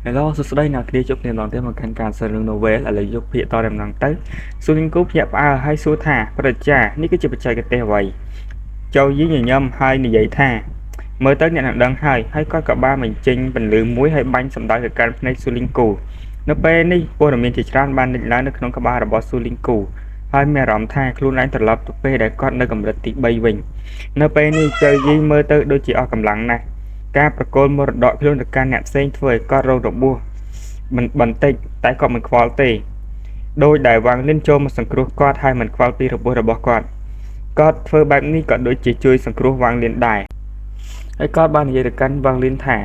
Hello សួស្តីអ្នកគ្នាជួបគ្នាម្ដងទៀតមកកាន់ការសើរឿង Novel ឥឡូវយកភាគតតែម្ដងទៅស៊ូលីងគូភ្ញាក់ផ្អើលហើយសួរថាប្រជានេះគឺជាបច្ចេកទេសអ្វីចូលយីញញឹមហើយនិយាយថាមើលទៅអ្នកនឹងដឹងហើយហើយគាត់ក៏បានបញ្ចេញពន្លឺមួយហើយបាញ់សម្ដៅទៅកាន់ភ្នែកស៊ូលីងគូនៅពេលនេះព័ត៌មានជាច្រើនបានលេចឡើងនៅក្នុងក្បាលរបស់ស៊ូលីងគូហើយមានអារម្មណ៍ថាខ្លួនឯងត្រឡប់ទៅពេលដែលគាត់នៅកម្រិតទី3វិញនៅពេលនេះចៅយីមើលទៅដូចជាអស់កម្លាំងណាស់ការប្រគល់មរតកខ្លួនទៅកាន់អ្នកផ្សេងធ្វើឲ្យគាត់រងរបួសមិនបន្តិចតែគាត់មិនខ្វល់ទេដោយដែលវ៉ាងលិនចូលមកសង្គ្រោះគាត់ហើយមិនខ្វល់ពីរបួសរបស់គាត់គាត់ធ្វើបែបនេះក៏ដូចជាជួយសង្គ្រោះវ៉ាងលិនដែរហើយគាត់បាននិយាយទៅកាន់វ៉ាងលិនថា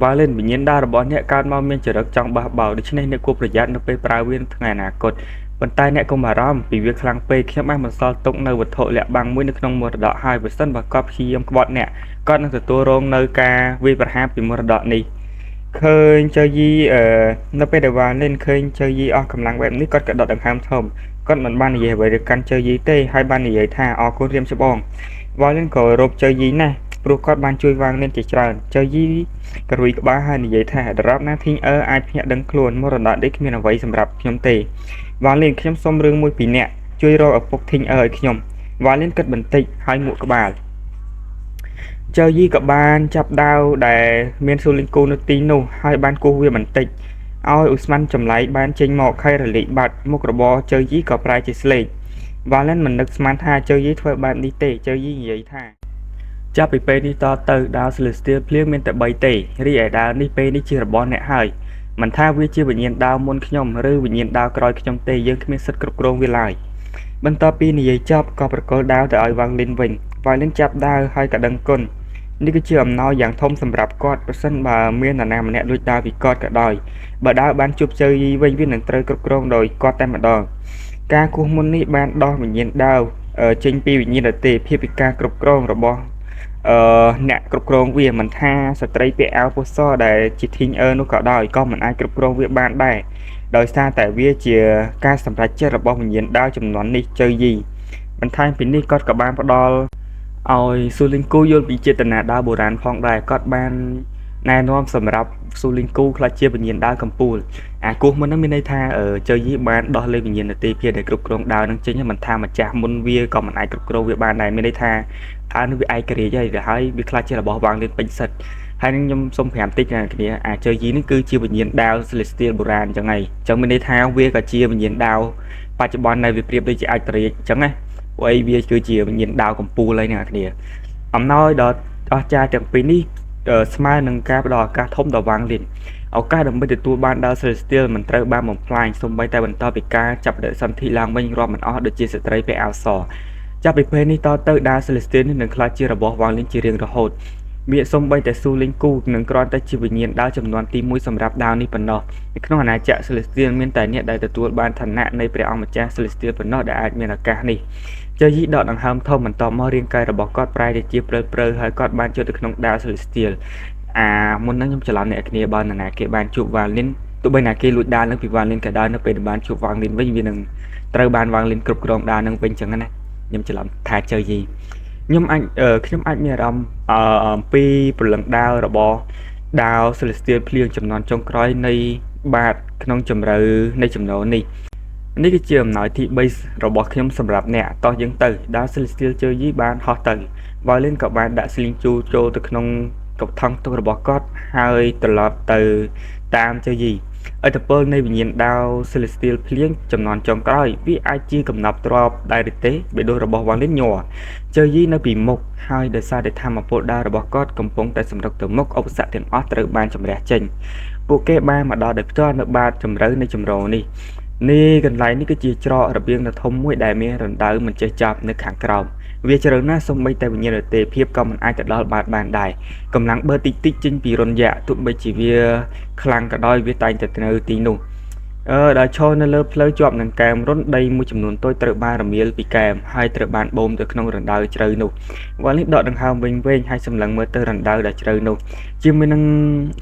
វ៉ាងលិនវិញ្ញាណដារបស់អ្នកកើតមកមានចរិតចង់បះបោរដូច្នេះអ្នកគួរប្រយ័ត្ននៅពេលប្រើវាថ្ងៃអនាគតប៉ុន្តែអ្នកកុំបារម្ភពីវាខ្លាំងពេកខ្ញុំបានបន្សល់ទុកនៅវត្ថុលាក់បាំងមួយនៅក្នុងមរតកហើយបើសិនបើគាត់ព្យាយាមក្បត់អ្នកគាត់នឹងទទួលរងនៅការវាយប្រហារពីមរតកនេះឃើញចៅយីនៅពេលដែលវ៉ាលិនឃើញចៅយីអស់កម្លាំងបែបនេះគាត់ក៏ដកដង្ហើមធំគាត់មិនបាននិយាយអ្វីទៅកាន់ចៅយីទេហើយបាននិយាយថាអរគុណរៀមច្បងវ៉ាលិនក៏រោបចៅយីណាស់ព្រោះគាត់បានជួយវ៉ាងលិនជាច្រើនចៅយីក៏រួយក្បាលហើយនិយាយថាដរាបណាធីងអឺអាចភ្ញាក់ដឹងខ្លួនមរតកនេះគ្មានអ្វីសម្រាប់ខ្ញុំទេវ៉ាលិនខ្ញុំសុំរឿងមួយពីអ្នកជួយរកឪពុកធីងអឺឲ្យខ្ញុំវ៉ាលិនគិតបន្តិចហើយងក់ក្បាលចៅយីក៏បានចាប់ដាវដែលមានស៊ូលីងគូនៅទីនោះហើយបានគោះវាបន្តិចឲ្យឧស្ម័នចម្លែកបានចេញមកហើយរលាកបាត់មុខរបរចៅយីក៏ប្រែជាស្លេកវ៉ាលិនមិននឹកស្មានថាចៅយីធ្វើបែបនេះទេចៅយីនិយាយថាចាប់ពីពេលនេះតទៅដាវ Celestial ភ្លៀងមានតែ3ទេរីឯដាវនេះពេលនេះជារបស់អ្នកហើយមិនថាវាជាវិញ្ញាណដាវមុនខ្ញុំឬវិញ្ញាណដាវក្រោយខ្ញុំទេយើងគ្មានសិទ្ធិគ្រប់គ្រងវាឡើយបន្ទាប់ពីនិយាយចប់ក៏ប្រគល់ដាវទៅឲ្យវ៉ាងលិនវិញវ៉ាងលិនចាប់ដាវហើយក៏ដឹងគុណនេះគឺជាអំណោយយ៉ាងធំសម្រាប់គាត់ប្រសិនបើមាននរណាម្នាក់លួចដាវពីគាត់ក៏ដោយបើដាវបានជួបជើយីវិញវានឹងត្រូវគ្រប់គ្រងដោយគាត់តែម្ដងការគោះមុននេះបានដោះវិញ្ញាណដាវចេញពីវិញ្ញាណដទៃភាពពីការគ្រប់គ្រងរបស់អ្នកគ្រប់គ្រងវាមិនថាស្ត្រីពាក់អាវពណ៌សដែលជាធីងអឺនោះក៏ដោយក៏មិនអាចគ្រប់គ្រងវាបានដែរដោយសារតែវាជាការសម្រេចចិត្តរបស់វិញ្ញាណដាវចំនួននេះជើយីបន្ថែមពីនេះគាត់ក៏បានផ្ដល់ឲ្យស៊ូលីងគូយល់ពីចេតនាដាវបុរាណផងដែរគាត់បានណែនាំសម្រាប់ស៊ូលីងគូខ្លះជាវិញ្ញាណដាវកំពូលអាគោះមុនហ្នឹងមានន័យថាជើយីបានដោះលែងវិញ្ញាណទេភាដែលគ្រប់គ្រងដាវហ្នឹងចេញមិនថាម្ចាស់មុនវាក៏មិនអាចគ្រប់គ្រងវាបានដែរមានន័យថាដាវនេះវាឯករាជ្យហើយហើយវាខ្លះជារបស់វ៉ាងលៀនពេញសិទ្ធហើយនឹងខ្ញុំសូមប្រាប់តិចណាគ្នាអាចជើយីនេះគឺជាវិញ្ញាណដាវ Celestial បុរាណអញ្ចឹងហើយអញ្ចឹងមានន័យថាវាក៏ជាវិញ្ញាណដាវបច្ចុប្បន្ននៅវាប្រៀបដូចជាអាចតរាជអញ្ចឹងណាព្រោះអីវាគឺជាវិញ្ញាណដាវកំពូលហើយអ្នកគ្នាអំណោយដ៏អស្ចារ្យទាំងពីរនេះស្មើនឹងការផ្ដល់ឱកាសធំដល់វ៉ាងលីនឱកាសដើម្បីទទួលបានដាវ Celestial មិនត្រូវបានបំផ្លាញសូម្បីតែបន្ទាប់ពីការចាប់បដិសន្ធិឡើងវិញរាប់មិនអស់ដូចជាស្ត្រីពាក់អាវសចាប់ពីពេលនេះតទៅដាវ Celestial នេះនឹងក្លាយជារបស់វ៉ាងលីនជារៀងរហូតមានសំបីតែស៊ូលីងគូនឹងគ្រាន់តែជាវិញ្ញាណដាវចំនួនទី1សម្រាប់ដាវនេះប៉ុណ្ណោះនៅក្នុងអាណាចក្រ Celestial មានតែអ្នកដែលទទួលបានឋានៈនៃព្រះអង្គម្ចាស់ Celestial ប៉ុណ្ណោះដែលអាចមានឱកាសនេះចៅយីដកដង្ហើមធំបន្ទាប់មករាងកាយរបស់គាត់ប្រែទៅជាព្រិលៗហើយគាត់បានចូលទៅក្នុងដាវ Celestial អាមុនហ្នឹងខ្ញុំច្រឡំអ្នកគ្នាបើនរណាគេបានជួបវ៉ាលីនទោះបីណាគេលួចដាវនឹងពីវ៉ាលីនក៏ដោយនៅពេលដែលបានជួបវ៉ាងលីនវិញវានឹងត្រូវបានវ៉ាងលីនគ្រប់គ្រងដាវនឹងវិញចឹងណាខ្ញុំច្រឡំថាចៅយីខ្ញុំអាចខ្ញុំអាចមានអារម្មណ៍អំពីព្រលឹងដាវរបស់ដាវ Celestial ភ្លៀងចំនួនចុងក្រោយនៃបាតក្នុងជម្រៅនៃចំណូលនេះនេះគឺជាអំណោយទី3របស់ខ្ញុំសម្រាប់អ្នកតោះយើងទៅដាវ Celestial ជើយីបានហោះទៅវ៉ាលីនក៏បានដាក់ស្លៀងជូរចូលទៅក្នុងកថង់ទុករបស់គាត់ហើយត្រឡប់ទៅតាមជើយីឥទ្ធិពលនៃវិញ្ញាណដាវ Celestial ភ្លៀងចំនួនចុងក្រោយវាអាចជាកំណប់ទ្របដែរឬទេបេះដូងរបស់វ៉ាលីនញ័រជើយីនៅពីមុខហើយដោយសារតែធម្មពលដាវរបស់គាត់កំពុងតែសម្រុកទៅមុខឧបសគ្គទាំងអស់ត្រូវបានជម្រះចេញពួកគេបានមកដល់ដោយផ្ទាល់នៅបាតជម្រៅនៃជម្រនេះនេះកន្លែងនេះគឺជាច្រករបៀងដ៏ធំមួយដែលមានរណ្ដៅមិនចេះចប់នៅខាងក្រោមវាជ្រៅណាស់សូម្បីតែវិញ្ញាណទេភាពក៏មិនអាចទៅដល់បាតបានដែរកម្លាំងបើតិចតិចចេញពីរុនយៈទោះបីជាវាខ្លាំងក៏ដោយវាតែងតែនៅទីនោះដល់ឈរនៅលើផ្លូវជាប់នឹងកែមរុនដីមួយចំនួនតូចត្រូវបានរមៀលពីកែមហើយត្រូវបានបូមទៅក្នុងរណ្ដៅជ្រៅនោះវ៉ាលីដកដង្ហើមវិញវិញហើយសម្លឹងមើលទៅរណ្ដៅដែលជ្រៅនោះជាមួយនឹង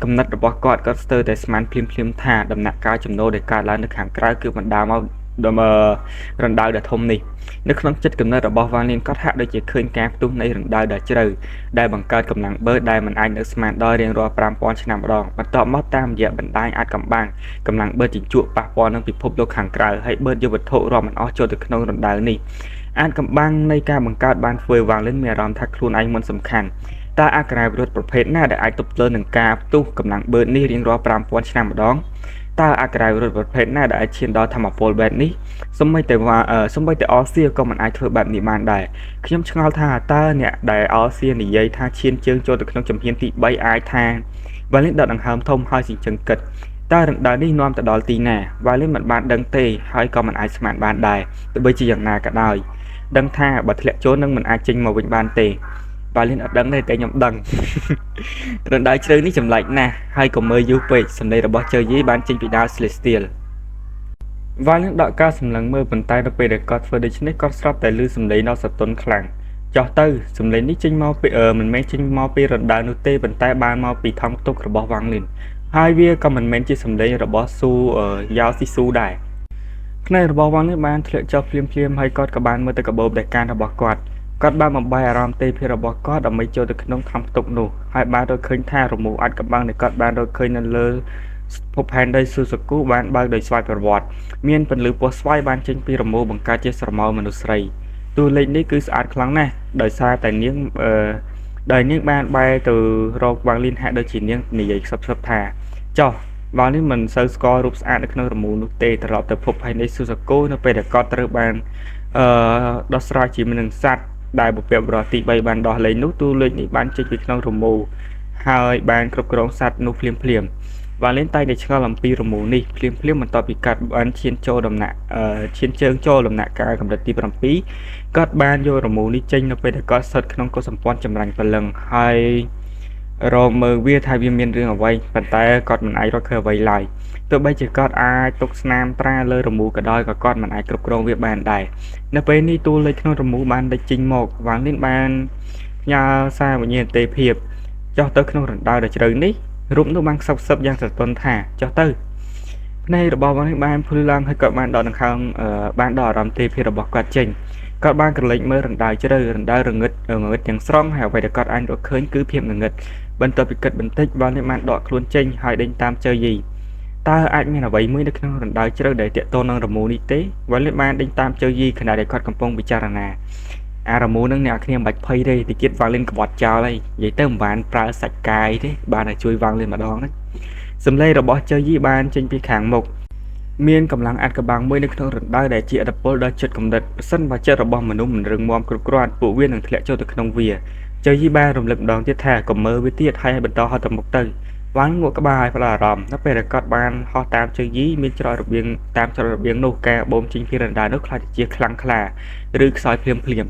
កំណត់របស់គាត់គាត់ស្ទើរតែស្មានភ្លាមភ្លាមថាដំណាក់កាលចំណូលដែលកើតឡើងនៅខាងក្រៅគឺបណ្ដាលមក រណ្ដៅដ៏ធំនេះនៅក្នុងចិត្តគំនិតរបស់វ៉ាលីនគាត់ហាក់ដូចជាឃើញការផ្ទុះនៃរណ្ដៅដ៏ជ្រៅដែលបង្កើតកម្លាំងបឺតដែលមិនអាចនឹកស្មានដល់រៀងរាល់5000ឆ្នាំម្ដងបន្ទាប់មកតាមរយៈបណ្ដាញអាចកំបាំងកម្លាំងបឺតជញ្ជក់ប៉ះពាល់នឹងពិភពលោកខាងក្រៅហើយបឺតយកវត្ថុរាប់មិនអស់ចូលទៅក្នុងរណ្ដៅនេះអាចកំបាំងនៃការបង្កើតបានធ្វើឲ្យវ៉ាលីនមានអារម្មណ៍ថាខ្លួនឯងមិនសំខាន់តើអក្ខរាវិរុទ្ធប្រភេទណាដែលអាចទប់ទល់នឹងការផ្ទុះកម្លាំងបឺតនេះរៀងរាល់5000ឆ្នាំម្ដងតើអក្ខរាវិរុទ្ធប្រភេទណាដែលអាចឈានដល់ធម្មពលបែបនេះសូម្បីតែសូម្បីតែអល់សៀក៏មិនអាចធ្វើបែបនេះបានដែរខ្ញុំឆ្ងល់ថាតើអ្នកដែលអល់សៀនិយាយថាឈានជើងចូលទៅក្នុងជំហានទី3អាចថាវ៉ាលីនដកដង្ហើមធំហើយសញ្ជឹងគិតតើរណ្ដៅនេះនាំទៅដល់ទីណាវ៉ាលីនមិនបានដឹងទេហើយក៏មិនអាចស្មានបានដែរទោះបីជាយ៉ាងណាក៏ដោយដឹងថាបើធ្លាក់ចូលនឹងមិនអាចចេញមកវិញបានទេវ៉ាលីនអត់ដឹងទេតែខ្ញុំដឹងរណ្ដៅជ្រៅនេះចម្លែកណាស់ហើយក៏មើលយូរពេកសម្លេងរបស់ជើយីបានចេញពីដាវ Celestial វ៉ាលីនដកការសម្លឹងមើលប៉ុន្តែនៅពេលដែលគាត់ធ្វើដូច្នេះគាត់ស្រាប់តែឮសំឡេងដ៏សទន់ខ្លាំងចោះទៅសំឡេងនេះចេញមកពីមិនមែនចេញមកពីរណ្ដៅនោះទេប៉ុន្តែបានមកពីថង់ទុករបស់វ៉ាងលីនហើយវាក៏មិនមែនជាសំឡេងរបស់ស៊ូយ៉ាវស៊ីស៊ូដែរភ្នែករបស់វ៉ាងលីនបានធ្លាក់ចុះភ្លាមៗហើយគាត់ក៏បានមើលទៅកាបូបដែលកានរបស់គាត់គាត់បានបំបីអារម្មណ៍ទេភាពរបស់គាត់ដើម្បីចូលទៅក្នុងថង់ផ្ទុកនោះហើយបានរកឃើញថារមូរអាចកំបាំងដែលគាត់បានរកឃើញនៅលើភពផែនដីស៊ូស៊ូគូបានបើកដោយស្វ័យប្រវត្តិមានពន្លឺពណ៌ស្វាយបានចេញពីរមូរបង្កើតជាស្រមោលមនុស្សស្រីតួលេខនេះគឺស្អាតខ្លាំងណាស់ដោយសារតែនាងអឺដោយនាងបានបែរទៅរកវ៉ាងលីនហាក់ដូចជានាងនិយាយខ្សឹបៗថាចោះវ៉ាងលីនមិនសូវស្គាល់រូបស្អាតនៅក្នុងរមូរនោះទេត្រឡប់ទៅភពផែនដីស៊ូស៊ូគូនៅពេលដែលគាត់ត្រូវបានអឺដោះស្រាយជាមួយនឹងសត្វដែលបុព្វបុរសទី3បានដោះលែងនោះតួលេខនេះបានចេញពីក្នុងរមូរហើយបានគ្រប់គ្រងសត្វនោះភ្លាមៗវ៉ាលីនតែងតែឆ្ងល់អំពីរមូរនេះភ្លាមៗបន្ទាប់ពីកាត់បានឈានចូលដំណាក់ឈានជើងចូលដំណាក់កាលកម្រិតទី7គាត់បានយករមូរនេះចេញនៅពេលដែលគាត់ស្ថិតក្នុងកុសសម្ព័ន្ធចម្រាញ់ព្រលឹងហើយរកមើលវាថាវាមានរឿងអ្វីប៉ុន្តែគាត់មិនអាចរកឃើញអ្វីឡើយទោះបីជាគាត់អាចទុកស្នាមត្រាលើរមូរក៏ដោយក៏គាត់មិនអាចគ្រប់គ្រងវាបានដែរនៅពេលនេះតួលេខក្នុងរមូរបានលេចចេញមកវ៉ាងលីនបានផ្ញើសារវិញ្ញាណទេភាពចុះទៅក្នុងរណ្ដៅដ៏ជ្រៅនេះរូបនោះបានខ្សឹបខ្សឹបយ៉ាងស្រទន់ថាចុះទៅភ្នែករបស់វ៉ាងលីនបានភ្លឺឡើងហើយគាត់បានដកដង្ហើមបានដកអារម្មណ៍ទេភាពរបស់គាត់ចេញគាត់បានក្រឡេកមើលរណ្ដៅជ្រៅរណ្ដៅរងឹតទាំងស្រុងហើយអ្វីដែលគាត់អាចរកឃើញគឺភាពងងឹតបន្ទាប់ពីគិតបន្តិចវ៉ាងលីនបានដកខ្លួនចេញហើយដេញតាមជើយីតើអាចមានអ្វីមួយនៅក្នុងរណ្ដៅជ្រៅដែលទាក់ទងនឹងរមូរនេះទេវ៉ាលីនបានដេញតាមជើយីខណៈដែលគាត់កំពុងពិចារណាអារមូរនឹងអ្នកគ្នាមិនបាច់ភ័យទេតិចទៀតវ៉ាលីនក្បត់ចោលហើយនិយាយទៅមិនបានប្រើសាច់កាយទេបានតែជួយវ៉ាងលីនម្ដងហ្នឹងសម្លេងរបស់ជើយីបានចេញពីខាងមុខមានកម្លាំងអាចកំបាំងមួយនៅក្នុងរណ្ដៅដែលជាឥទ្ធិពលដល់ចិត្តគំនិតប្រសិនបើចិត្តរបស់មនុស្សមិនរឹងមាំគ្រប់គ្រាន់ពួកវានឹងធ្លាក់ចូលទៅក្នុងវាជើយីបានរំលឹកម្ដងទៀតថាកុំមើលវាទៀតហើយបន្តហោះទៅមុខទៅវ៉ាងងក់ក្បាលឲ្យផ្ដោតអារម្មណ៍នៅពេលដែលគាត់បានហោះតាមជើយីមានច្រករបៀងតាមច្រករបៀងនោះការបូមចេញពីរណ្ដៅនោះខ្លាចជាខ្លាំងក្លាឬខ្សោយភ្លាមភ្លាម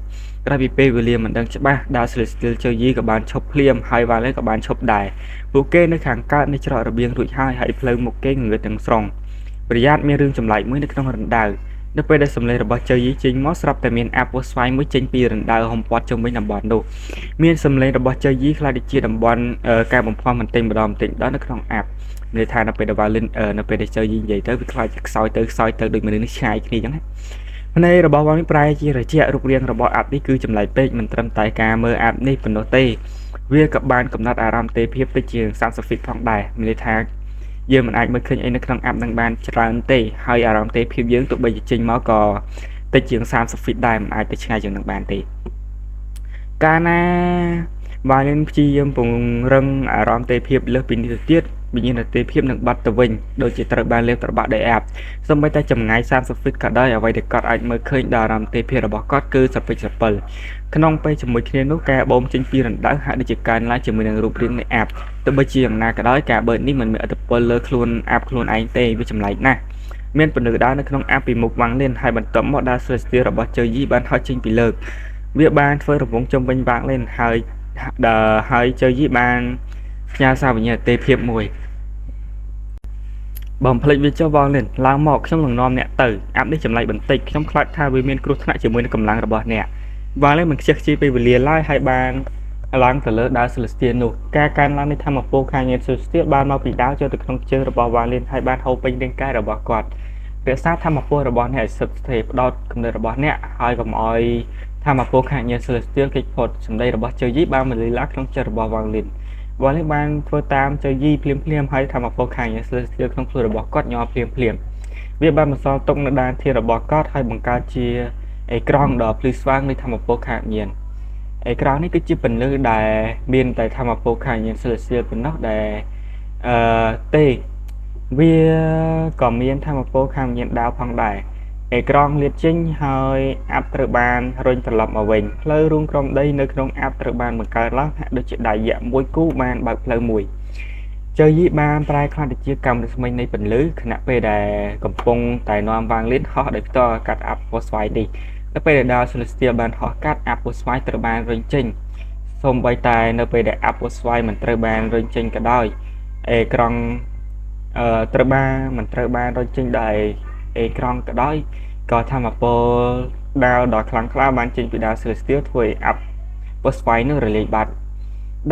ក្រោយពីពេលវេលាមិនដឹងច្បាស់ដាវ Celestial ជើយីក៏បានឈប់ភ្លាមហើយវ៉ាលេក៏បានឈប់ដែរពួកគេនៅខាងកើតនៃច្រករបៀងរួចហើយហើយផ្លូវមុខគេងងឹតទាំងស្រុងប្រយ័ត្នមានរឿងចម្លែកមួយនៅក្នុងរណ្ដៅនៅពេលដែលសម្លេងរបស់ជើយីចេញមកស្រាប់តែមានអាពស់ស្វ័យមួយចេញពីរណ្ដៅហុំព័ទ្ធជុំវិញតំបន់នោះមានសម្លេងរបស់ជើយីខ្លាចដូចជាតំបន់ការបំផុសបន្តិចម្ដងបន្តិចម្ដងនៅក្នុងអាប់មានន័យថានៅពេលដែលវ៉ាលីននៅពេលដែលជើយីនិយាយទៅវាខ្លាចខ្សោយទៅខ្សោយទៅដូចមនុស្សនេះឆ្ងាយគ្នាអញ្ចឹងណាភ្នែករបស់វ៉ាងនេះប្រែជារជារូបរាងរបស់អាប់នេះគឺចម្លែកពេកមិនត្រឹមតែការមើលអាប់នេះប៉ុណ្ណោះទេវាក៏បានកំណត់អារម្មណ៍ទេភាពទៅជា30ហ្វីតផងដែរមានន័យថាយើងមិនអាចមើលឃើញអីនៅក្នុងអាប់នឹងបានច្រើនទេហើយអារម្មណ៍ទេភាពយើងទោះបីជាចេញមកក៏តិចជាង30ហ្វីតដែរមិនអាចទៅឆ្ងាយជាងនឹងបានទេកាលណាវ៉ាលីនព្យាយាមពង្រឹងអារម្មណ៍ទេភាពលើសពីនេះទៅទៀតវិញ្ញាណទេភាពនឹងបាត់ទៅវិញដូចជាត្រូវបានលេបត្របាក់ដោយអាប់សូម្បីតែចម្ងាយ30ហ្វីតក៏ដោយអ្វីដែលគាត់អាចមើលឃើញដល់អារម្មណ៍ទេភាពរបស់គាត់គឺស្រពេចស្រពិលក្នុងពេលជាមួយគ្នានោះការបូមចេញពីរណ្ដៅហាក់ដូចជាកើនឡើងជាមួយនឹងរូបរាងនៃអាប់ទោះបីជាយ៉ាងណាក៏ដោយការបឺតនេះមិនមានឥទ្ធិពលលើខ្លួនអាប់ខ្លួនឯងទេវាចម្លែកណាស់មានពន្លឺដើរនៅក្នុងអាប់ពីមុខវ៉ាងលៀនហើយបន្ទាប់មកដាវ Celestial របស់ជើយីបានហោះចេញពីលើកវាបានធ្វើរង្វង់ជុំវិញវ៉ាងលៀនហើយហើយជើយីបានផ្ញើសារវិញ្ញាណទេភាពមួយបំភ្លេចវាចុះវ៉ាងលៀនឡើងមកខ្ញុំនឹងនាំអ្នកទៅអាប់នេះចម្លែកបន្តិចខ្ញុំខ្លាចថាវាមានគ្រោះថ្នាក់ជាមួយនឹងកម្លាំងរបស់អ្នកវ៉ាងលៀនមិនខ្ជិះខ្ជាយពេលវេលាឡើយហើយបានឡើងទៅលើដាវ Celestial នោះការកើនឡើងនៃធម្មពលខាងញាណ Celestial បានមកពីដាវចូលទៅក្នុងជើងរបស់វ៉ាងលៀនហើយបានហូរពេញរាងកាយរបស់គាត់ រក្សាថាមពលរបស់អ្នកឲ្យស្ថិតស្ថេរផ្ដោតគំនិតរបស់អ្នកហើយកុំឲ្យថាមពលខាងញា Celestial គេចផុតសម្ដីរបស់ជើយីបានមលីឡាក្នុងចិត្តរបស់វ៉ាងលីនវ៉ាងលីនបានធ្វើតាមជើយីភ្លាមភ្លាមហើយថាមពលខាងញា Celestial ក្នុងខ្លួនរបស់គាត់ញ័រភ្លាមភ្លាមវាបានបន្សល់ទុកនៅដានធានរបស់គាត់ហើយបង្កើតជាអេក្រង់ដ៏ភ្លឺស្វាងនៃធម្មពលខាងញាណអេក្រង់នេះគឺជាពន្លឺដែលមានតែធម្មពលខាងញាណ Celestial ប៉ុណ្ណោះដែលអឺទេវាក៏មានធម្មពលខាងញាណដាវផងដែរអេក្រង់លាតចេញហើយអាប់ត្រូវបានរុញត្រឡប់មកវិញផ្លូវរួមក្រុមដីនៅក្នុងអាប់ត្រូវបានបង្កើតឡើងហាក់ដូចជាដៃយក្សមួយគូបានបើកផ្លូវមួយជើយីបានប្រែក្លាយទៅជាកម្មរស្មីនៃពន្លឺខណៈពេលដែលកំពុងតែនាំវ៉ាងលីនហោះដោយផ្ទាល់កាត់អាប់ពណ៌ស្វាយនេះនៅពេលដែលដាវ Celestial បានហោះកាត់អាប់ពណ៌ស្វាយត្រូវបានរុញចេញសូម្បីតែនៅពេលដែលអាប់ពណ៌ស្វាយមិនត្រូវបានរុញចេញក៏ដោយអេក្រង់ត្រូវបានមិនត្រូវបានរុញចេញដោយអេក្រង់ក៏ដោយក៏ធម្មពលដាវដ៏ខ្លាំងក្លាបានចេញពីដាវ Celestial ធ្វើឲ្យអាប់ពណ៌ស្វាយនឹងរលាយបាត់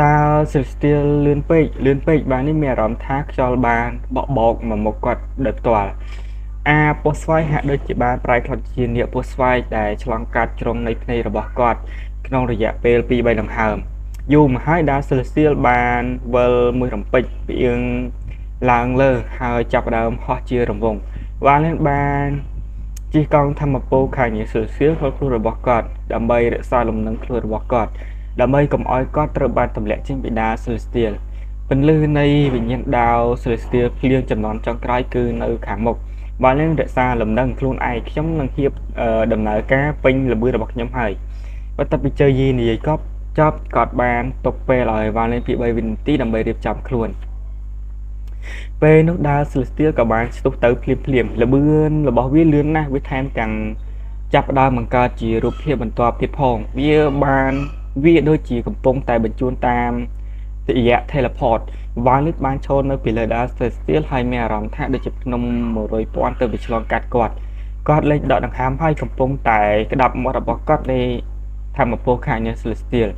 ដាវ Celestial លឿនពេកលឿនពេកបាននេះមានអារម្មណ៍ថាខ្យល់បានបក់បោកមកមុខគាត់ដោយផ្ទាល់អាពណ៌ស្វាយហាក់ដូចជាបានប្រែក្លាយជានាគពណ៌ស្វាយដែលឆ្លងកាត់ជ្រុងនៃភ្នែករបស់គាត់ក្នុងរយៈពេល2 3ដង្ហើមយូរមកហើយដាវ Celestial បានវិលមួយរំពេចផ្អៀងឡើងលើហើយចាប់ផ្ដើមហោះជារង្វង់វ៉ាឡែនបានជិះកង់ធម្មពលខាងញ៉ា Celestial ក្នុងខ្លួនរបស់គាត់ដើម្បីរក្សាលំនឹងខ្លួនរបស់គាត់ដើម្បីកុំឲ្យគាត់ត្រូវបានទម្លាក់ចេញពីដាវ Celestial ពន្លឺនៃវិញ្ញាណដាវ Celestial ភ្លៀងចំនួនចុងក្រោយគឺនៅខាងមុខបើនឹងរក្សាលំនឹងខ្លួនឯងខ្ញុំនឹងហៀបដំណើរការពេញល្បឿនរបស់ខ្ញុំហើយបន្ទាប់ពីជើយីនិយាយកប់ចប់គាត់បានទុកពេលឲ្យវ៉ាឡែនពី3វិនាទីដើម្បីរៀបចំខ្លួនពេលនោះដាវ Celestial ក៏បានស្ទុះទៅភ្លាមភ្លាមល្បឿនរបស់វាលឿនណាស់វាថែមទាំងចាប់ផ្ដើមបង្កើតជារូបភាពបន្ទាប់ទៀតផងវាបានវាដូចជាកំពុងតែបញ្ជូនតាមរយៈ teleport វ៉ាលីតបានឈរនៅពីលើដាវ Celestial ហើយមានអារម្មណ៍ថាដូចជាភ្នំ100,000ទៅវាឆ្លងកាត់គាត់គាត់លែងដកដង្ហើមហើយកំពុងតែក្តាប់មាត់របស់គាត់នៃធម្មពលខាង Celestial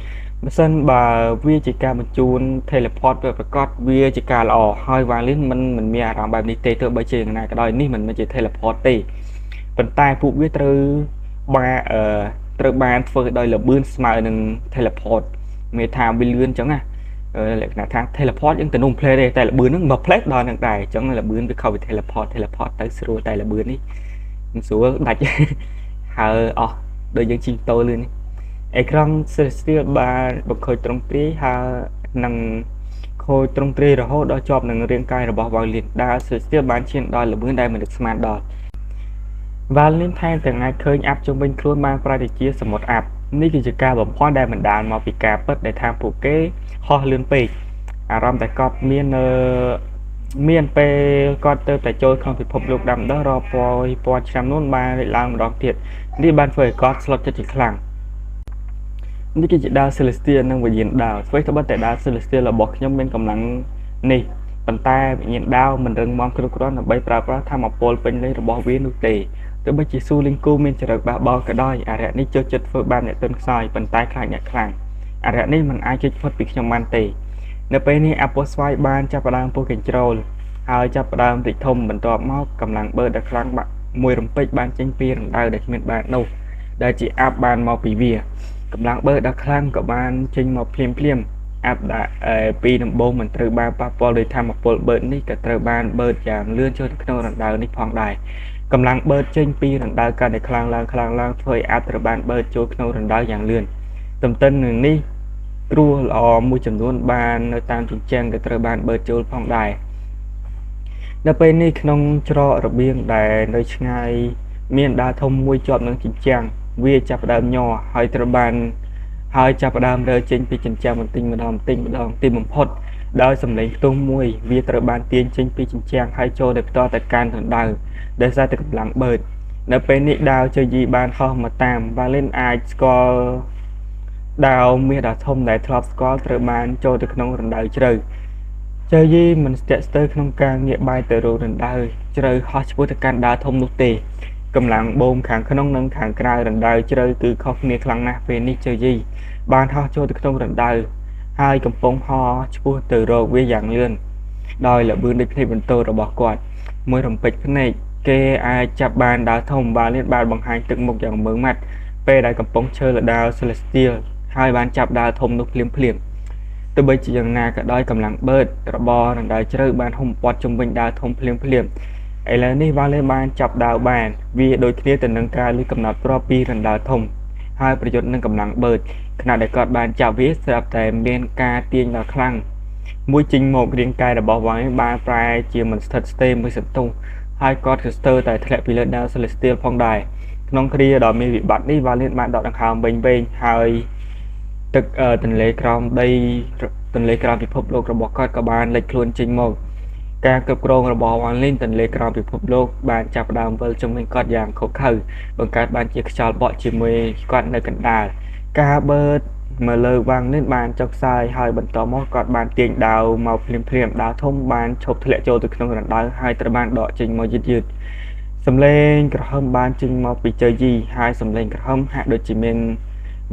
បើសិនបើវាជាការបញ្ជូន teleport វាប្រកាសវាជាការល្អហើយវ៉ាលីនមិនមានអារម្មណ៍បែបនេះទេទោះបីជាយ៉ាងណាក៏ដោយនេះមិនមែនជា teleport ទេប៉ុន្តែពួកវាត្រូវបានត្រូវបានធ្វើដោយល្បឿនស្មើនឹង teleport មានថាវាលឿនអញ្ចឹងណាលក្ខណៈថា teleport យើងទៅនោះ play ទេតែល្បឿនហ្នឹងមក play ដល់នឹងដែរអញ្ចឹងល្បឿនវាខុសពី teleport teleport ទៅស្រួលតែល្បឿននេះមិនស្រួលដាច់ហើអស់ដូចយើងជិះតូលឿននេះអេក្រង់ Celestial បានបង្ខូចទ្រង់ទ្រាយហើយនឹងខូចទ្រង់ទ្រាយរហូតដល់ជាប់នឹងរាងកាយរបស់វ៉ាលីនដែល Celestial បានឈានដល់ល្បឿនដែលមិននឹកស្មានដល់វ៉ាលីនថែមទាំងអាចឃើញអាប់ជុំវិញខ្លួនបានប្រែទៅជាសមុទ្រអាប់នេះគឺជាការបំភាន់ដែលបណ្ដាលមកពីការពិតដែលថាពួកគេហោះលឿនពេកអារម្មណ៍តែគាត់មាននៅមានពេលគាត់ទៅតែចូលក្នុងពិភពលោកដាំដុះរាប់ពាន់ឆ្នាំនោះបានលេចឡើងម្ដងទៀតនេះបានធ្វើឲ្យគាត់ស្លុតចិត្តជាខ្លាំងនេះគឺជាដាវ Celestial និងវិញ្ញាណដាវអ្វីត្បិតតែដាវ Celestial របស់ខ្ញុំមានកម្លាំងនេះប៉ុន្តែវិញ្ញាណដាវមិនរឹងមាំគ្រប់គ្រាន់ដើម្បីប្រើប្រាស់ធម្មពលពេញលេញរបស់វានោះទេទោះបីជាស៊ូលីងគូមានចរិតបះបោរក៏ដោយអារក្សនេះចូលចិត្តធ្វើបាបអ្នកទន់ខ្សោយប៉ុន្តែខ្លាចអ្នកខ្លាំងអារក្សនេះមិនអាចគេចផុតពីខ្ញុំបានទេនៅពេលនេះអាពស់ស្វាយបានចាប់ផ្ដើមពុះកញ្ជ្រោលហើយចាប់ផ្ដើមរីកធំបន្ទាប់មកកម្លាំងបឺតដ៏ខ្លាំងបាក់មួយរំពេចបានចេញពីរណ្ដៅដែលគ្មានបាតនោះដែលជាអាប់បានមកពីវាកម្លាំងបឺតដ៏ខ្លាំងក៏បានចេញមកភ្លាមភ្លាមអាប់ដែលពីដំបូងមិនត្រូវបានប៉ះពាល់ដោយធម្មពលបឺតនេះក៏ត្រូវបានបឺតយ៉ាងលឿនចូលទៅក្នុងរណ្ដៅនេះផងដែរកម្លាំងបឺតចេញពីរណ្ដៅកាន់តែខ្លាំងឡើងខ្លាំងឡើងធ្វើឲ្យអាប់ត្រូវបានបឺតចូលក្នុងរណ្ដៅយ៉ាងលឿនទន្ទឹមនឹងនេះគ្រោះល្អមួយចំនួនបាននៅតាមជញ្ជាំងក៏ត្រូវបានបឺតចូលផងដែរនៅពេលនេះក្នុងច្រករបៀងដែលនៅឆ្ងាយមានដាវធំមួយជាប់នឹងជញ្ជាំងវាចាប់ផ្ដើមញ័រហើយត្រូវបានហើយចាប់ផ្ដើមរើចេញពីជញ្ជាំងបន្តិចម្ដងបន្តិចម្ដងទីបំផុតដោយសម្លេងផ្ទុះមួយវាត្រូវបានទាញចេញពីជញ្ជាំងហើយចូលទៅផ្ទាល់ទៅកាន់រណ្ដៅដោយសារតែកម្លាំងបឺតនៅពេលនេះដាវជើយីបានហោះមកតាមវ៉ាលីនអាចស្គាល់ដាវមាសដ៏ធំដែលធ្លាប់ស្គាល់ត្រូវបានចូលទៅក្នុងរណ្ដៅជ្រៅជើយីមិនស្ទាក់ស្ទើរក្នុងការងាកបែរទៅរករណ្ដៅជ្រៅហោះឆ្ពោះទៅកាន់ដាវធំនោះទេកម្លាំងបូមខាងក្នុងនិងខាងក្រៅរណ្ដៅជ្រៅគឺខុសគ្នាខ្លាំងណាស់ពេលនេះជើយីបានហោះចូលទៅក្នុងរណ្ដៅហើយកំពុងហោះឆ្ពោះទៅរកវាយ៉ាងលឿនដោយល្បឿនដូចភ្នែកបន្ទោរបស់គាត់មួយរំពេចភ្នែក គេអាចចាប់បានដាវធំ វ៉ាលៀនបានបង្ហាញទឹកមុខយ៉ាងម៉ឺងម៉ាត់ពេលដែលកំពុងឈរលើដាវ Celestial ហើយបានចាប់ដាវធំនោះភ្លាមៗទោះបីជាយ៉ាងណាក៏ដោយកម្លាំងបឺតរបស់រណ្ដៅជ្រៅបានហ៊ុមព័ទ្ធជុំវិញដាវធំភ្លាមៗឥឡូវនេះវ៉ាលៀនបានចាប់ដាវបានវាដូចគ្នាទៅនឹងការលួចកំណត់គ្រាប់ពីរណ្ដៅធំហើយប្រយុទ្ធនឹងកម្លាំងបឺតខណៈដែលគាត់បានចាប់វាស្រាប់តែមានការទាញដ៏ខ្លាំងមួយចេញមករាងកាយរបស់វ៉ាលៀនបានប្រែជាមិនស្ថិតស្ថេរមួយសន្ទុះហើយគាត់ក៏ស្ទើរតែធ្លាក់ពីលើដាវ Celestial ផងដែរក្នុងគ្រាដ៏មានវិបត្តិនេះវ៉ាលៀនបានដកដង្ហើមវែងៗហើយទឹកទន្លេក្រោមដីទន្លេក្រោមពិភពលោករបស់គាត់ក៏បានលេចខ្លួនចេញមកការគ្រប់គ្រងរបស់វ៉ាលីនទន្លេក្រោមពិភពលោកបានចាប់ផ្ដើមវិលជុំវិញគាត់យ៉ាងឃោរឃៅបង្កើតបានជាខ្យល់បក់ជាមួយគាត់នៅកណ្ដាលការបឺតមកលើវ៉ាងលីនបានចុះខ្សោយហើយបន្តមកគាត់បានទាញដាវមកភ្លាមៗដាវធំបានឈប់ធ្លាក់ចូលទៅក្នុងរណ្ដៅហើយត្រូវបានដកចេញមកយឺតៗសំឡេងក្រហមបានចេញមកពីជើយីហើយសំឡេងក្រហមហាក់ដូចជាមាន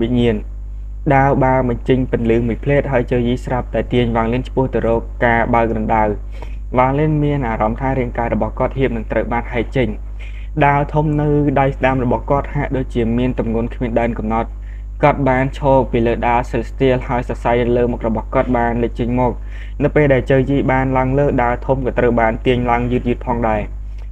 វិញ្ញាណដាវបានបញ្ចេញពន្លឺមួយភ្លែតហើយជើយីស្រាប់តែទាញវ៉ាងលីនឆ្ពោះទៅរកការបើករណ្ដៅវ៉ាងលីនមានអារម្មណ៍ថារាងកាយរបស់គាត់ហៀបនឹងត្រូវបានហែកចេញដាវធំនៅដៃស្ដាំរបស់គាត់ហាក់ដូចជាមានទម្ងន់គ្មានដែនកំណត់គាត់បានឈរពីលើដាវ Celestial ហើយសរសៃលើមុខរបស់គាត់បានលេចចេញមកនៅពេលដែលជើយីបានឡើងលើដាវធំក៏ត្រូវបានទាញឡើងយឺតៗផងដែរ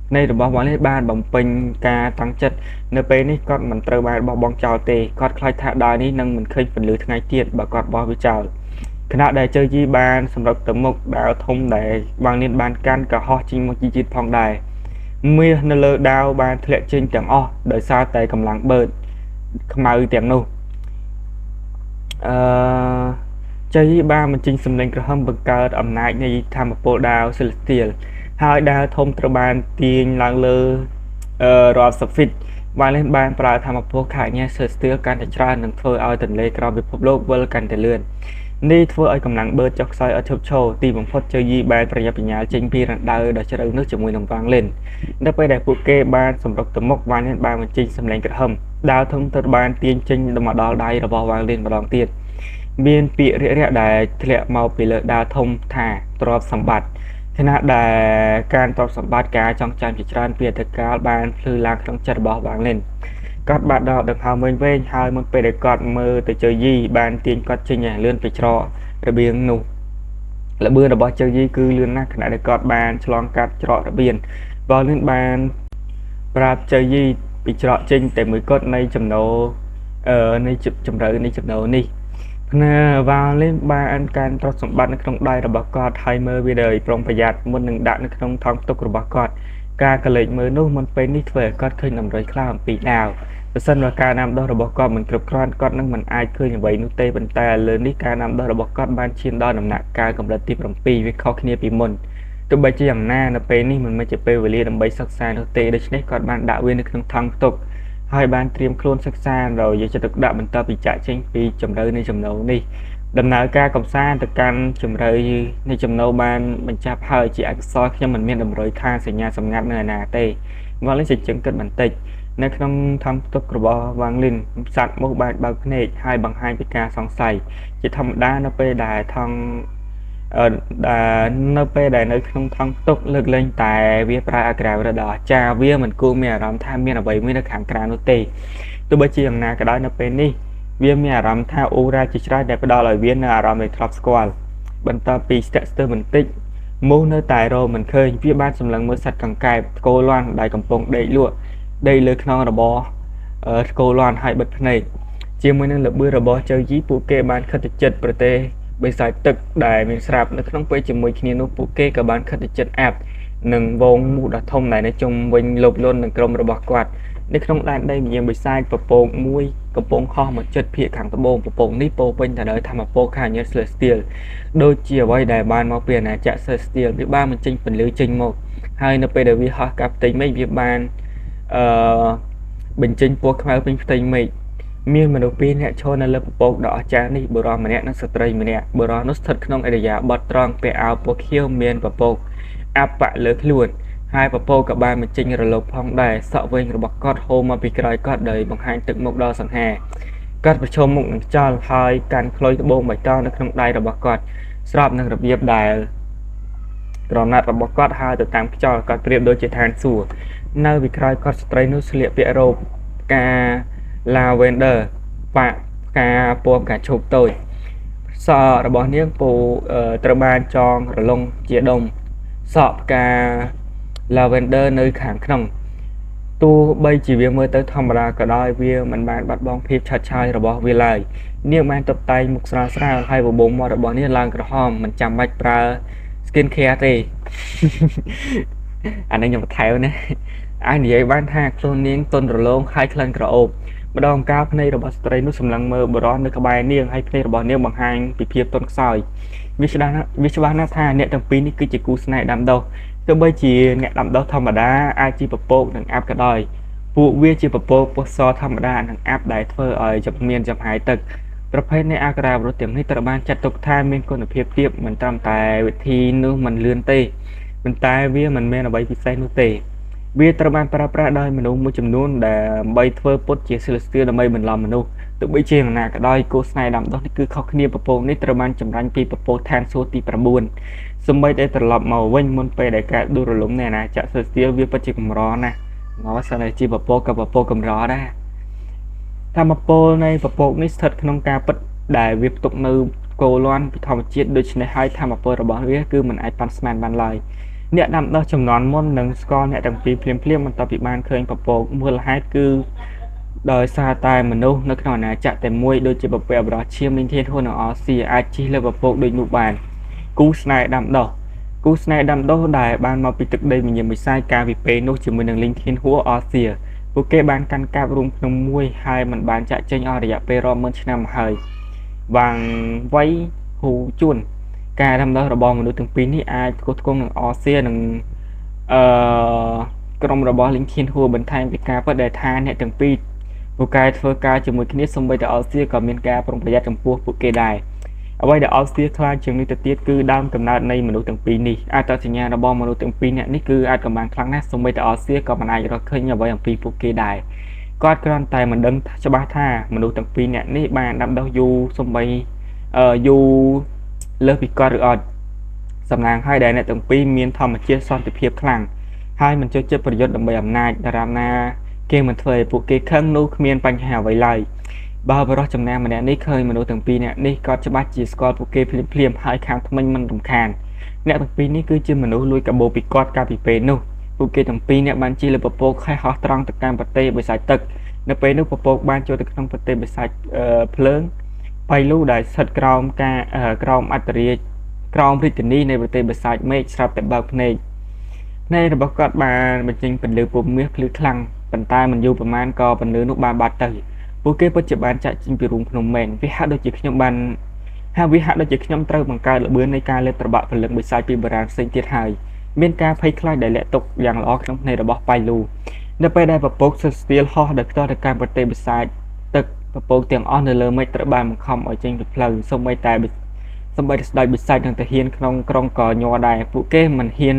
ភ្នែករបស់វ៉ាលីបានបំពេញការតាំងចិត្តនៅពេលនេះគាត់មិនត្រូវបានបោះបង់ចោលទេគាត់ខ្លាចថាដាវនេះនឹងមិនឃើញពន្លឺថ្ងៃទៀតបើគាត់បោះវាចោលខណៈដែលជើយីបានសម្រុកទៅមុខដាវធំដែលវ៉ាងលៀនបានកាន់ក៏ហោះចេញមកយឺតៗផងដែរមាសនៅលើដាវបានធ្លាក់ចេញទាំងអស់ដោយសារតែកម្លាំងបឺតខ្មៅទាំងនោះអឺជ័យបានបញ្ចេញសម្លេងក្រហមបង្កើតអំណាចនៃធម្មពលដាវ Celestial ហើយដាវធំត្រូវបានទាញឡើងលើរាប់សិបហ្វីតវ៉ាលីនបានប្រើធម្មពលខាញ៉ែ Celestial កាន់តែច្រើននិងធ្វើឲ្យទន្លេក្រោមពិភពលោកវិលកាន់តែលឿននេះធ្វើឲ្យកម្លាំងបឺតចុះខ្សោយឥតឈប់ឈរទីបំផុតជើយីបានប្រញាប់ប្រញាល់ចេញពីរណ្ដៅដ៏ជ្រៅនោះជាមួយនឹងវ៉ាងលិននៅពេលដែលពួកគេបានសម្រុកទៅមុខវ៉ាងលិនបានបញ្ចេញសម្លេងក្រហមដាវធំត្រូវបានទាញចេញមកដល់ដៃរបស់វ៉ាងលិនម្ដងទៀតមានពាក្យរាក់ៗដែលធ្លាក់មកពីលើដាវធំថាទ្រព្យសម្បត្តិខណៈដែលការទ្រព្យសម្បត្តិការចងចាំជាច្រើនពីអតីតកាលបានភ្លឺឡើងក្នុងចិត្តរបស់វ៉ាងលិនគាត់បានដកដង្ហើមវែងៗហើយមុនពេលដែលគាត់មើលទៅជើយីបានទាញគាត់ចេញយ៉ាងលឿនពីច្រករបៀងនោះល្បឿនរបស់ជើយីគឺលឿនណាស់ខណៈដែលគាត់បានឆ្លងកាត់ច្រករបៀងវ៉ាងលិនបានប្រាប់ជើយីពីច្រកចេញតែមួយគត់នៃចំណូលនៃជម្រៅនៃចំណូលនេះផ្នែវ៉ាលីនបានកាន់ទ្រព្យសម្បត្តិនៅក្នុងដៃរបស់គាត់ហើយមើលវាដោយប្រុងប្រយ័ត្នមុននឹងដាក់នៅក្នុងថង់ផ្ទុករបស់គាត់ការកលេចមើលនោះមុនពេលនេះធ្វើឲ្យគាត់ឃើញតម្រុយខ្លះអំពីដាវប្រសិនបើការដាំដុះរបស់គាត់មិនគ្រប់គ្រាន់គាត់នឹងមិនអាចឃើញអ្វីនោះទេប៉ុន្តែឥឡូវនេះការដាំដុះរបស់គាត់បានឈានដល់ដំណាក់កាលកម្រិតទី7វាខុសគ្នាពីមុនទោះបីជាយ៉ាងណានៅពេលនេះមិនមែនជាពេលវេលាដើម្បីសិក្សានោះទេដូច្នេះគាត់បានដាក់វានៅក្នុងថង់ផ្ទុកហើយបានត្រៀមខ្លួនសិក្សាដោយយកចិត្តទុកដាក់បន្តពីចាក់ចេញពីជម្រៅនៃចំណូលនេះដំណើរការកំសាន្តទៅកាន់ជម្រៅនៃចំណូលបានបញ្ចប់ហើយជាអកុសលខ្ញុំមិនមានតម្រុយខាងសញ្ញាសម្ងាត់នៅឯណាទេវ៉ាងលីនជញ្ជឹងគិតបន្តិចនៅក្នុងថង់ផ្ទុករបស់វ៉ាងលីនសត្វមូសបានបើកភ្នែកហើយបង្ហាញពីការសង្ស័យជាធម្មតានៅពេលដែលថង់ដែលនៅពេលដែលនៅក្នុងថង់ផ្ទុកលើកលែងតែវាប្រើអក្ខរាវិរុទ្ធដ៏អស្ចារ្យវាមិនគួរមានអារម្មណ៍ថាមានអ្វីមួយនៅខាងក្រៅនោះទេទោះបីជាយ៉ាងណាក៏ដោយនៅពេលនេះវាមានអារម្មណ៍ថាអូរ៉ាជាច្រើនដែលផ្ដល់ឲ្យវានូវអារម្មណ៍ដែលធ្លាប់ស្គាល់បន្ទាប់ពីស្ទាក់ស្ទើរបន្តិចមូសនៅតែរកមិនឃើញវាបានសម្លឹងមើលសត្វកង្កែបថ្កូរលាន់ដែលកំពុងដេកលក់ដេកលើខ្នងរបស់ថ្កូរលាន់ហើយបិទភ្នែកជាមួយនឹងល្បឿនរបស់ចៅយីពួកគេបានខិតទៅជិតប្រទេសបិសាចទឹកដែលមានស្រាប់នៅក្នុងពេលជាមួយគ្នានោះពួកគេក៏បានខិតទៅជិតអាប់និងវងមូសដ៏ធំដែលនៅជុំវិញលោបលន់នឹងក្រុមរបស់គាត់នៅក្នុងដែនដីវិញ្ញាណបិសាចពពកមួយកំពុងហោះមកជិតភាគខាងត្បូងពពកនេះពោពេញទៅដោយធម្មពលខាញ៉េ Celestial ដូចជាអ្វីដែលបានមកពីអាណាចក្រ Celestial វាបានបញ្ចេញពន្លឺចេញមកហើយនៅពេលដែលវាហោះកាត់ផ្ទៃមេឃវាបានអឺបញ្ចេញពណ៌ខ្មៅពេញផ្ទៃមេឃមានមនុស្សពីរនាក់ឈរនៅលើពពកដ៏អស្ចារ្យនេះបុរសម្នាក់និងស្ត្រីម្នាក់បុរសនោះស្ថិតក្នុងឥរិយាបថត្រង់ពាក់អាវពណ៌ខៀវមានពពកអាប់បាក់លើខ្លួនហើយពពកក៏បានបញ្ចេញរលកផងដែរសក់វែងរបស់គាត់ហូរមកពីក្រោយគាត់ដោយបង្ហាញទឹកមុខដ៏សង្ហាគាត់ប្រឈមមុខនឹងខ្យល់ហើយកាន់ខ្លុយត្បូងបៃតងនៅក្នុងដៃរបស់គាត់ស្របនឹងរបៀបដែលក្រណាត់របស់គាត់ហើរទៅតាមខ្យល់គាត់ប្រៀបដូចជាឋានសួគ៌ នៅពីក្រោយគាត់ស្ត្រីនោះស្លៀកពាក់រ៉ូបផ្កាឡាវ៉េនឌឺប៉ាក់ផ្កាពណ៌ផ្កាឈូកតូចសក់របស់នាងពូត្រូវបានចងរលុងជាដុំសក់ផ្កាឡាវ៉េនឌឺនៅខាងក្នុងទោះបីជាវាមើលទៅធម្មតាក៏ដោយវាមិនបានបាត់បង់ភាពឆើតឆាយរបស់វាឡើយនាងបានតុបតែងមុខស្រាលៗហើយបបូរមាត់របស់នាងឡើងក្រហមមិនចាំបាច់ប្រើ skin care ទេអានេះខ្ញុំបន្ថែមណាអាចនិយាយបានថាខ្លួននាងទន់រលោងហើយក្លិនក្រអូបម្ដងកាលភ្នែករបស់ស្ត្រីនោះសម្លឹងមើលបុរសនៅក្បែរនាងហើយភ្នែករបស់នាងបង្ហាញពីភាពទន់ខ្សោយវាច្បាស់ណាស់វាច្បាស់ណាស់ថាអ្នកទាំងពីរនេះគឺជាគូស្នេហ៍ដាំដុះទោះបីជាអ្នកដាំដុះធម្មតាអាចជាពពកនិងអាប់ក៏ដោយពួកវាជាពពកពណ៌សធម្មតានិងអាប់ដែលធ្វើឲ្យមានចំហាយទឹកប្រភេទនៃអាក្រាវរុធទាំងនេះត្រូវបានចាត់ទុកថាមានគុណភាពទាបមិនត្រឹមតែវិធីនោះមិនលឿនទេប៉ុន្តែវាមិនមែនអ្វីពិសេសនោះទេវាត្រូវបានប្រើប្រាស់ដោយមនុស្សមួយចំនួនដើម្បីធ្វើពុតជាសិលស្ទាដើម្បីបន្លំមនុស្សទោះបីជាយ៉ាងណាក៏ដោយគូស្នេហ៍ដាំដុះនេះគឺខុសគ្នាពពកនេះត្រូវបានចម្រាញ់ពីពពកឋានសួគ៌ទី9សូម្បីតែត្រឡប់មកវិញមុនពេលដែលការដួលរលំនៃអាណាចក្រសិលស្ទាវាពិតជាកម្រណាស់មកសិនតែជាពពកក៏ពពកកម្រដែរធម្មពលនៃពពកនេះស្ថិតក្នុងការពិតដែលវាផ្ទុកនៅគោលាន់ពីធម្មជាតិដូច្នេះហើយធម្មពលរបស់វាគឺមិនអាចប៉ាន់ស្មានបានឡើយអ្នកដាំដុះចំនួនមុននឹងស្គាល់អ្នកទាំងពីរភ្លាមៗបន្ទាប់ពីបានឃើញពពកមូលហេតុគឺដោយសារតែមនុស្សនៅក្នុងអាណាចក្រតែមួយដូចជាពពកបរោះឈាមលីងធានហ៊ុននិងអស៊ីអាចជិះលើពពកដូចនោះបានគូស្នេហ៍ដាំដុះគូស្នេហ៍ដាំដុះដែលបានមកពីទឹកដីវិញ្ញាណបិសាចកាលពីពេលនោះជាមួយនឹងលីងធានហួរអស៊ីពួកគេបានកាន់កាប់រូងភ្នំមួយហើយមិនបានចាក់ចេញអស់រយៈពេលរាប់ម៉ឺនឆ្នាំមកហើយវាងវៃហ៊ូជួនការដាំដុះរបស់មនុស្សទាំងពីរនេះអាចផ្គត់ផ្គង់នឹងអសៀនិងអឺក្រុមរបស់លីងធានហួរបន្ថែមពីការពិតដែលថាអ្នកទាំងពីរពូកែធ្វើការជាមួយគ្នាសូម្បីតែអល់សៀក៏មានការប្រុងប្រយ័ត្នចំពោះពួកគេដែរអ្វីដែលអល់សៀខ្លាចជាងនេះទៅទៀតគឺដើមកំណើតនៃមនុស្សទាំងពីរនេះអត្តសញ្ញាណរបស់មនុស្សទាំងពីរនាក់នេះគឺអាចកំបាំងខ្លាំងណាស់សូម្បីតែអល់សៀក៏មិនអាចរកឃើញអ្វីអំពីពួកគេដែរគាត់គ្រាន់តែមិនដឹងច្បាស់ថាមនុស្សទាំងពីរនាក់នេះបានដាំដុះយូរសូម្បីយូរលើសពីគាត់ឬអត់សំណាងហើយដែលអ្នកទាំងពីរមានធម្មជាតិសន្តិភាពខ្លាំងហើយមិនចូលចិត្តប្រយុទ្ធដើម្បីអំណាចដរាបណាគេមិនធ្វើឲ្យពួកគេខឹងនោះគ្មានបញ្ហាអ្វីឡើយបើបរិសុទ្ធចំណាំម្នាក់នេះឃើញមនុស្សទាំងពីរនាក់នេះគាត់ច្បាស់ជាស្គាល់ពួកគេភ្លាមៗហើយខាងថ្មិញមិនរំខានអ្នកទាំងពីរនេះគឺជាមនុស្សលួចកាបូបពីគាត់កាលពីពេលនោះពួកគេទាំងពីរនាក់បានជិះលើពពកហើយហោះត្រង់ទៅកាន់ប្រទេសបិសាចទឹកនៅពេលនោះពពកបានចូលទៅក្នុងប្រទេសបិសាចភ្លើងបៃលូដែលស្ថិតក្រោមការក្រោមអត្តរាជក្រោមរាជធានីនៃប្រទេសបិសាចមេឃស្រាប់តែបើកភ្នែកភ្នែករបស់គាត់បានបញ្ចេញពន្លឺពុំមាសភ្លឺខ្លាំងប៉ុន្តែមិនយូរប្រហែលក៏ពន្លឺនោះបានបាត់ទៅពួកគេពិតជាបានចាក់ចេញពីរូងភ្នំមែនវាហាក់ដូចជាខ្ញុំបានហើយវាហាក់ដូចជាខ្ញុំត្រូវបង្កើតល្បឿននៃការលេបត្របាក់ព្រលឹងបិសាចពីបុរាណផ្សេងទៀតហើយមានការភ័យខ្លាចដែលលាក់ទុកយ៉ាងល្អក្នុងភ្នែករបស់ប៉ៃលូនៅពេលដែលពពកសិស្ទៀលហោះដោយផ្ទាល់ទៅកាន់ប្រទេសបិសាចទឹកពពកទាំងអស់នៅលើមេឃត្រូវបានបង្ខំឲ្យចេញពីផ្លូវសូម្បីតែស្ដេចបិសាចនិងទាហានក្នុងក្រុងក៏ញ័រដែរពួកគេមិនហ៊ាន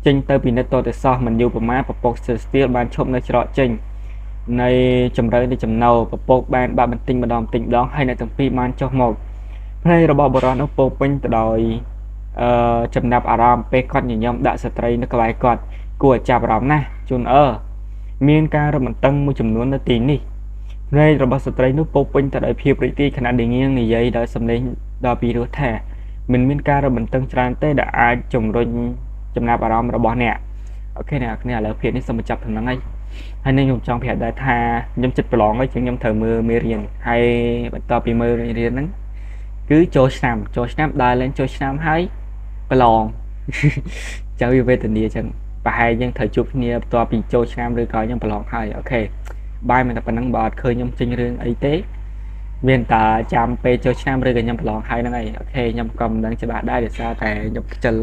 ចេញទៅពិនិត្យតទៅសោះមិនយូរប្រមាណពពកសិស្ទៀលបានឈប់នៅច្រកចេញនៃជម្រៅនៃចំណោពពកបានបាក់បន្ទិញម្ដងបន្ទិញម្ដងហើយអ្នកទាំងពីរបានចុះមកភ្នែករបស់បុរសនោះពោពេញទៅដោយចំណាប់អារម្មណ៍ពេលគាត់ញញឹមដាក់ស្ត្រីនៅក្បែរគាត់គួរឲ្យចាប់អារម្មណ៍ណាស់ជូនអើមានការរំតឹងមួយចំនួននៅទីនេះភ្នែករបស់ស្ត្រីនោះពោពេញទៅដោយភាពរីករាយខណៈដែលនាងនិយាយដោយសំឡេងដ៏ពីរោះថាមិនមានការរំតឹងច្រើនទេដែលអាចជំរុញចំណាប់អារម្មណ៍របស់អ្នកអូខេអ្នកគ្នាឥឡូវភាគនេះសូមបញ្ចប់ប៉ុណ្្នឹងហើយហើយនឹងខ្ញុំចង់ប្រាប់ដែរថាខ្ញុំចិត្តប្រឡងហើយជាងខ្ញុំត្រូវមើលមេរៀនហើយបន្ទាប់ពីមើលមេរៀនហ្នឹងគឺចូលឆ្នាំចូលឆ្នាំដើរលេងចូលឆ្នាំហើយប្រឡងចឹងវាវេទនាចឹងប្រហែលយើងត្រូវជួបគ្នាបន្ទាប់ពីចូលឆ្នាំឬក៏ខ្ញុំប្រឡងហើយអូខេបាយមិនតែប៉ុណ្្នឹងបើអត់ឃើញខ្ញុំចេញរឿងអីទេមានតែចាំពេលចូលឆ្នាំឬក៏ខ្ញុំប្រឡងហើយហ្នឹងឯងអូខេខ្ញុំក៏មិនដឹងច្បាស់ដែរដោយសារតែខ្ញុំខ្ជិល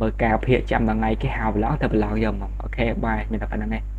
បើការភាកចាំដល់ថ្ងៃគេហៅប្រឡងទៅប្រឡងយកហ្មងអូខេបាយមានតែប៉ុណ្្នឹងឯង។